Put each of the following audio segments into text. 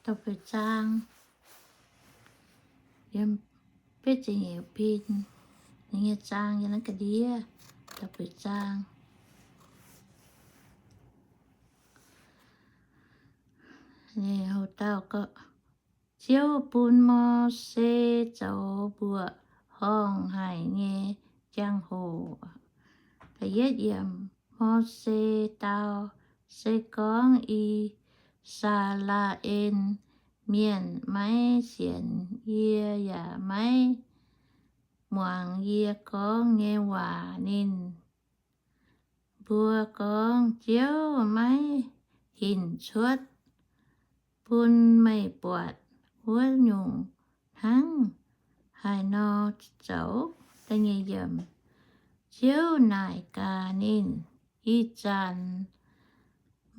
Da'feix zaang, yiem betv ziepc nyeic pin, ninh nyei zaang yiem naaiv ga'ndiev, da'feix zaang. Ninh hoc dauh gorngv, Ziouv bun Mose zoux mbuoqc horngh haic nyei jangx-hoc. Da'yietv yiemc, Mose dau, Se gorngv I^saa^laa^en Mienh maiv sienx yie yaac maiv muangx yie gorngv nyei waac, ninh mbuo gorngv, Ziouv maiv hinc cuotv bun meih buatc wuov nyungc hnangv haaix nor zoux. Ziouv naaic gaax ninh, Ih zanc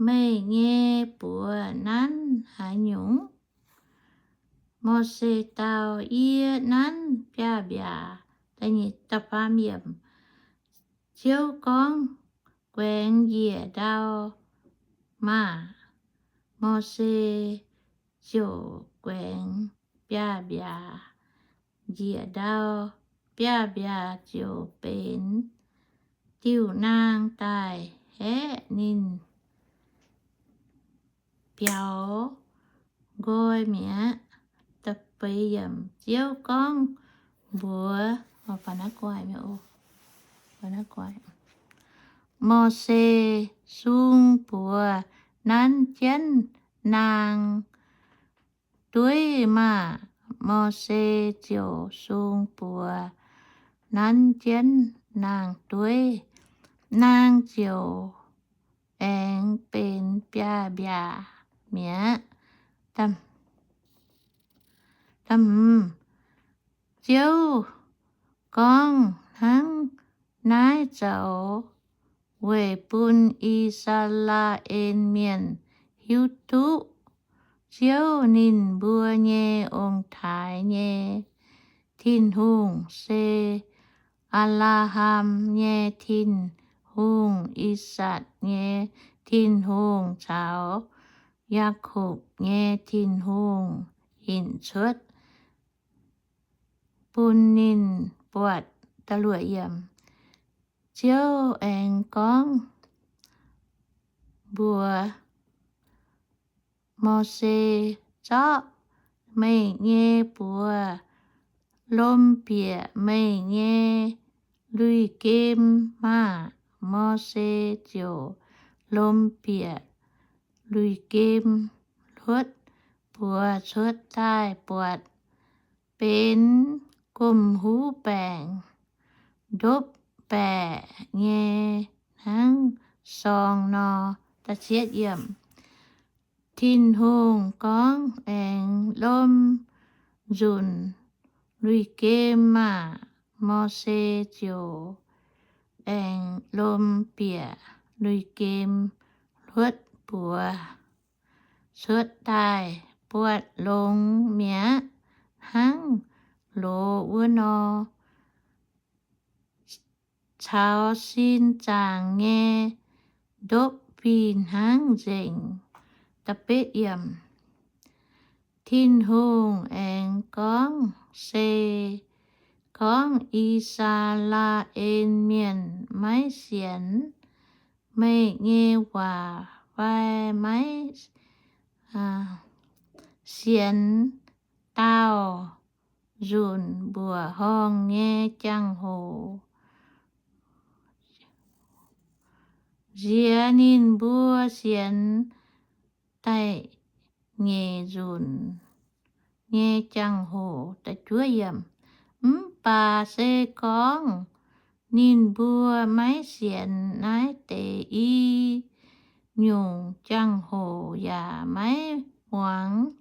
meih nyei buoz nanv haaix nyungc? Mose dau, Yie nanv biaav-mbiaac. Ziouv gorngv, Guaengx njiec ndau maah! Mose ziouc guaengx biaav-mbiaac njiec ndau. Biaav-mbiaac ziouc benx diuh naang daaih haeqv ninh biaux nqoi mi'aqv. Ziouv gorngv mbuox Mose, Sung buoz nanv jienv naang-dueiv maah! Mose ziouc sung buoz nanv jienv naang-dueiv. Naang ziouc aengx benx biaav-mbiaac mi'aqv. Ziouv gorngv hnangv naaiv zoux weic bun I^saa^laa^en Mienh hiuv duqv Ziouv, ninh mbuo nyei ong-taaix nyei Tin-Hungh, se Apc^laa^ham nyei Tin-Hungh, I^sakc nyei Tin-Hungh caux Yaakopv nyei Tin-Hungh hinc cuotv bun ninh buatc. Ziouv aengx gorngv mbuox Mose, Zorqv meih nyei buoz lom bieqc meih nyei lui-gem maah! Mose ziouc lom bieqc lui-gem, hluotv buoz cuotv daaih buatc, benx gomh huv baengc, ndopv baeqc nyei hnangv sorng nor. Tin-Hungh gorngv, Aengx lom nzunc lui-gem maah! Mose ziouc aengx lom bieqc lui-gem, hluotv buoz cuotv daaih buatc longx mi'aqv, hnangv loz wuov nor, caux sin zaangc nyei ndopv fih hnangv nzengc. Tin-Hungh aengx gorngv, Se gorngv I^saa^laa^en Mienh maiv sienx meih nyei waac fai maiv sienx daauh nzunc mbuoqc horngh nyei jangx-hoc, nziex ninh mbuo sienx da'nyeic nzunc nyei jangx-hoc. Mv baac se gorngv ninh mbuo maiv sienx naaiv deix i nyungc jangx-hoc yaac maiv muangx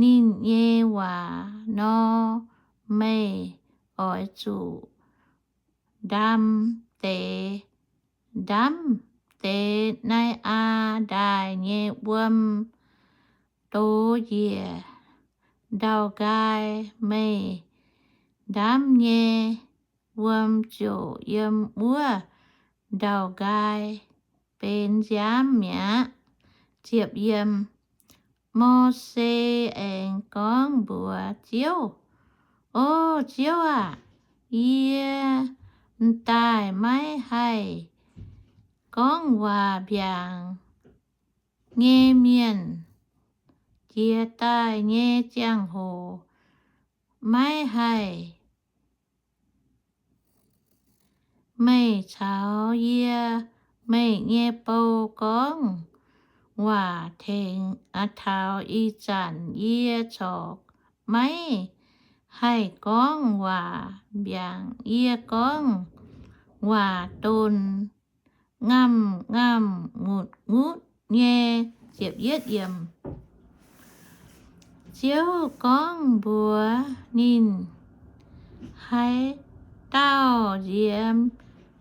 ninh nyei waac nor, meih oix zuqc ndaam deix, ndaamv deix naaiv aa ndaaih nyei wuom dox njiec ndau-nqaai. Meih ndaamv nyei wuom ziouc yiem wuov ndau-nqaai benx nziaamv mi'aqv. Mose aengx gorngv mbuox Ziouv, O Ziouv aah! Yie m'daaih maiv haih gorngv waac mbiaangc nyei mienh. Jiex daaih nyei ziangh hoc maiv haih meih caux yie, meih nyei bou, gorngv waac tengx, taux ih zanc yie corc maiv haih gorngv waac mbiaangc. Yie gorngv waac donx ngamh ngamh ngutc ngutc nyei. Ziouv gorngv mbuox ninh, Haaix dauh nziex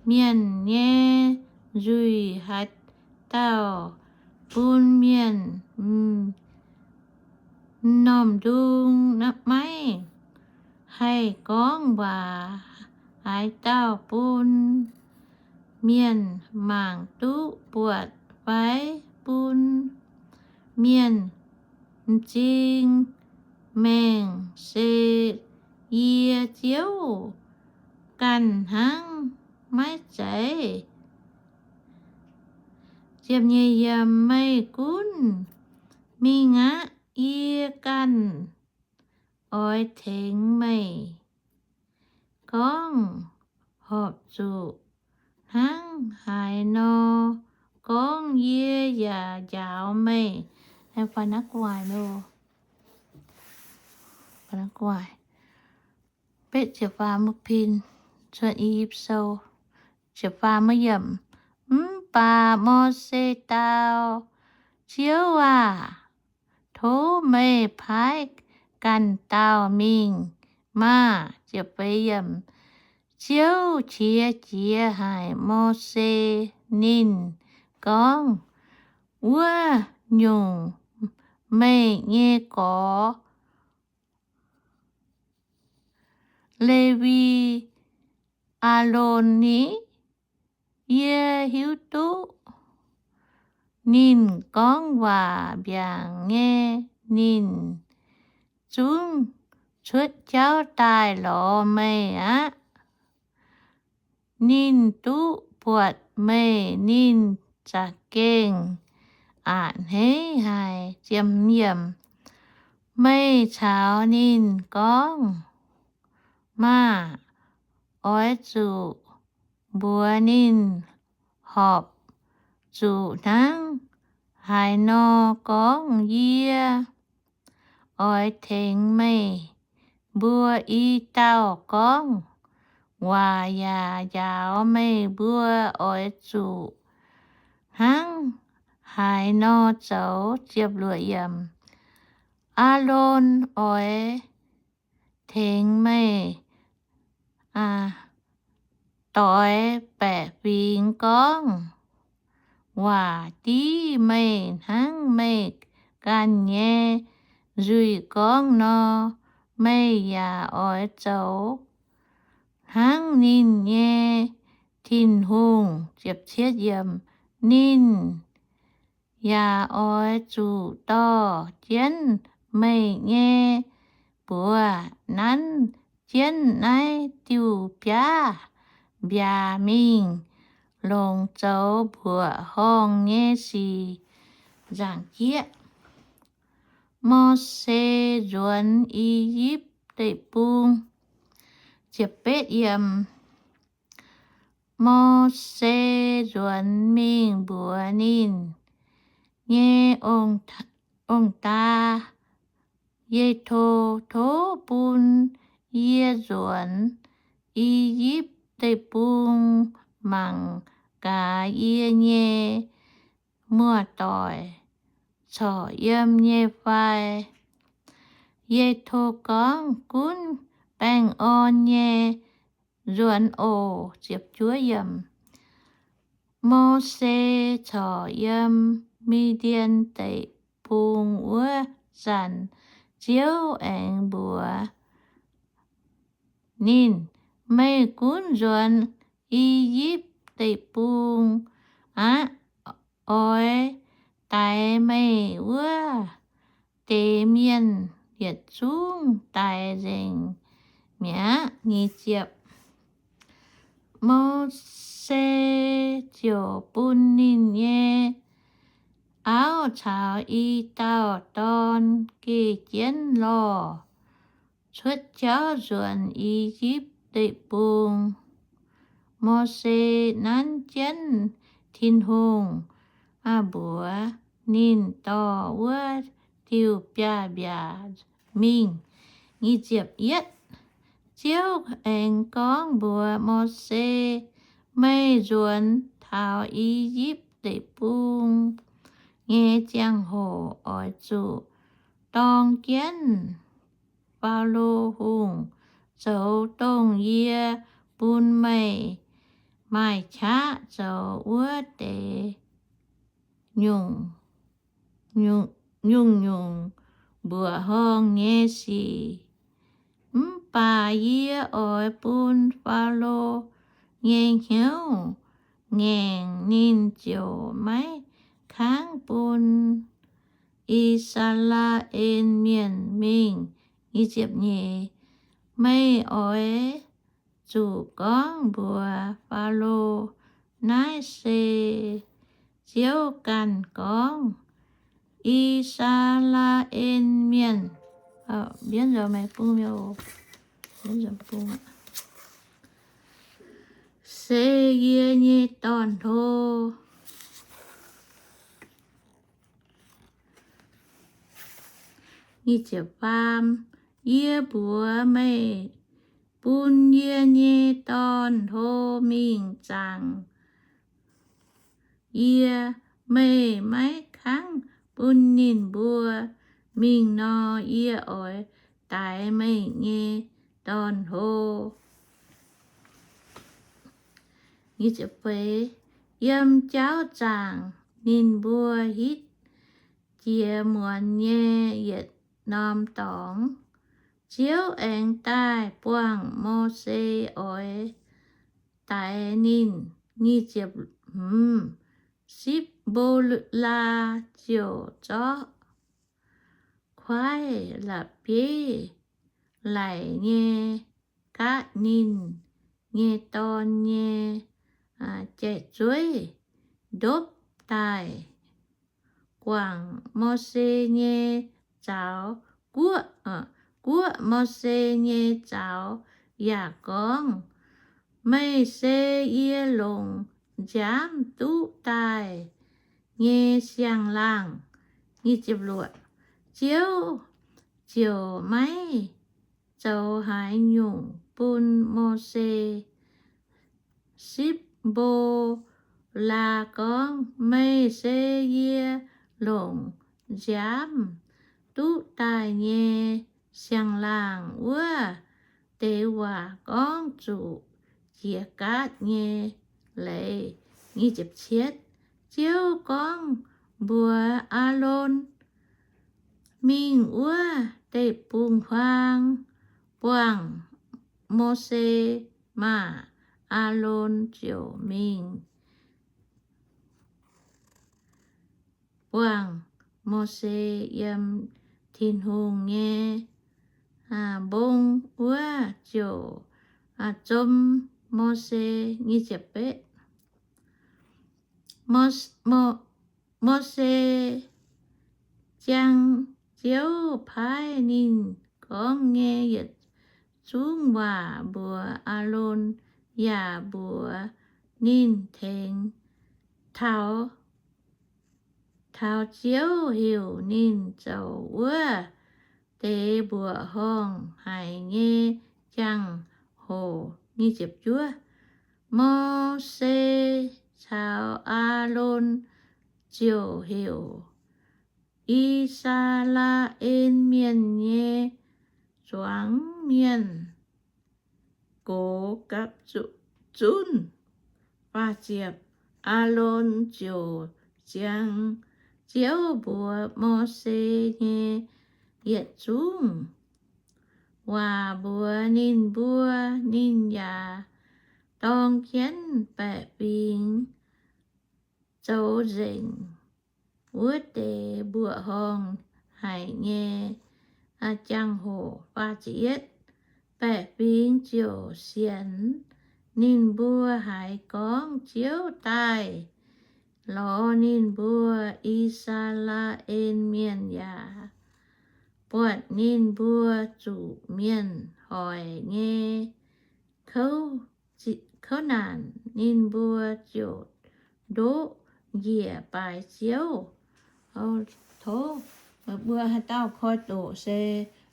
mienh nyei nzuih, haaix dauh bun mienh m'normh ndung maiv haih gorngv waac, haaix dauh bun mienh mangc duqv buatc fai bun mienh m'zing maengh, se yie Ziouv ganh hnangv, maiv zeiz. Meih gunv mingh aqv. Yie ganh oix tengx meih gorngv horpc zuqc hnangv haaix nor gorngv. Yie yaac njaaux meih. Mv baac Mose dau, Ziouv aah! Tov meih paaiv ganh dauh mingh maah! Ziouv qiex jiez haic Mose. Ninh gorngv, Wuov nyungc, meih nyei gorx, Lewi, Aalon ni? Yie hiuv duqv ninh gorngv waac mbiaangc nyei. Ninh zungv cuotv jauv daaih lorz meih aqv. Ninh duqv buatc meih, ninh za'gengh a'hneiv haic. Meih caux ninh gorngv maah! Oix zuqc mbuox ninh horpc zuqc hnangv haaix nor gorngv. Yie oix tengx meih mbuo i dauh gorngv waac yaac njaaux meih mbuo oix zuqc hnangv haaix nor zoux. Aalon oix tengx meih doix baeqc fingx gorngv waac div meih hnangv meih ganh nyei nzuih gorngv nor. Meih yaac oix zoux hnangv ninh nyei Tin-Hungh. Ninh yaac oix zuqc dorh jienv meih nyei buoz nanv jienv naaiv diuh biaav mbiaac mingh longc zoux mbuoqc horngh nyei sic nzaangc jieqv. Mose Nzuonx I^yipv Deic-Bung. Mose nzuonx mingh mbuox ninh nyei ong-daa, Yetho, Tov bun yie nzuonx I^yipv Deic-Bung mangc gaax yie nyei muoz-doic corc yiem nyei fai. Yetho gorngv, Gunv baengh orn nyei nzuonx oc. Mose corc yiem Mi^ndien Deic-Bung wuov zanc, Ziouv aengx mbuox ninh, Meih gunv nzuonx I^yipv Deic-Bung aqv. Oix daix meih wuov deix mienh yietc zungv daix nzengc mi'aqv. Nyic ziepc. Mose ziouc bun ninh nyei auv caux i dauh dorn geh jienv lorh cuotv jauv nzuonx I^yipv Deic-Bung. Mose nanv jienv Tin-Hungh mbuox ninh dorh wuov diuh biaav-mbiaac mingh. Ziouv aengx gorngv mbuox Mose, Meih nzuonx taux I^yipv Deic-Bung nyei ziangh hoc oix zuqc dorng jienv Faalo Hungh zoux dongh yie bun meih maaih qaqv zoux wuov deix nyungc-nyungc, nyungc-nyungc mbuoqc horngh nyei sic. Mv baac yie oix bun Faalo nyei hnyouv ngaengc, ninh ziouc maiv kangv bun I^saa^laa^en Mienh mingh. Meih oix zuqc gorngv mbuox Faalo, Naaiv se Ziouv ganh gorngv, I^saa^laa^en Mienh se yie nyei dorn-hlo. Yie mbuox meih, bun yie nyei dorn-hlo mingh zaangc yie. Meih maiv kangv bun ninh mbuo mingh nor, yie oix daix meih nyei dorn-hlo. Yiem jauv zaangc ninh mbuo hitv jiex muonz nyei yietc norm dorngx. Ziouv aengx daaih buangh Mose oix daix ninh. Sipv^mbo^laa ziouc zorqv kuaaiv la'bieiv laic nyei gaatv ninh nyei dorn nyei jai-zueiv ndopv daaih, guangc Mose nyei zaux, guoqv, guoqv Mose nyei zaux yaac gorngv, Meih se yie longc nziaamv duqv daaih nyei siang-laangh. Ziouv ziouc maiv zoux haaix nyungc bun Mose. Sipv^mbo^laa gorngv, Meih se yie longc nziaamv duqv daaih nyei siang-laangh. Wuov deix waac gorngv zuqc jiex gaatv nyei leiz. Ziouv gorngv mbuox Aalon, Mingh wuov deic-bung-huaang buangh Mose maah! Aalon ziouc mingh buangh Mose yiem Tin-Hungh nyei mbong wuov, ziouc zom Mose. Mose ziang Ziouv paaiv ninh gorngv nyei yietc zungv waac mbuox Aalon, yaac mbuox ninh tengx taux, taux Ziouv heuc ninh zoux wuov deix mbuoqc horngh haic nyei jangx-hoc. Mose caux Aalon ziouc heuc I^saa^laa^en Mienh nyei zuangx mienh gox gapv zunv. Aalon ziouc ziang Ziouv mbuox Mose nyei yietc zungv waac mbuox ninh mbuo. Ninh yaac dorng jienv baeqc fingx zoux nzengc wuov deix mbuoqc horngh haic nyei jangx-hoc. Baeqc fingx ziouc sienx ninh mbuo haiz gorngv Ziouv daaih lorz ninh mbuo. I^saa^laa^en Mienh yaac buatc ninh mbuo zuqc mienh hoic nyei kouv naanc, ninh mbuo ziouc ndoqv njiec baaix Ziouv. Tov mbuo haaix dauh koi doqc se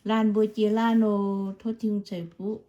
laanh mbuo jiex laanh oc. Tov Tin-Hungh ceix fuqv.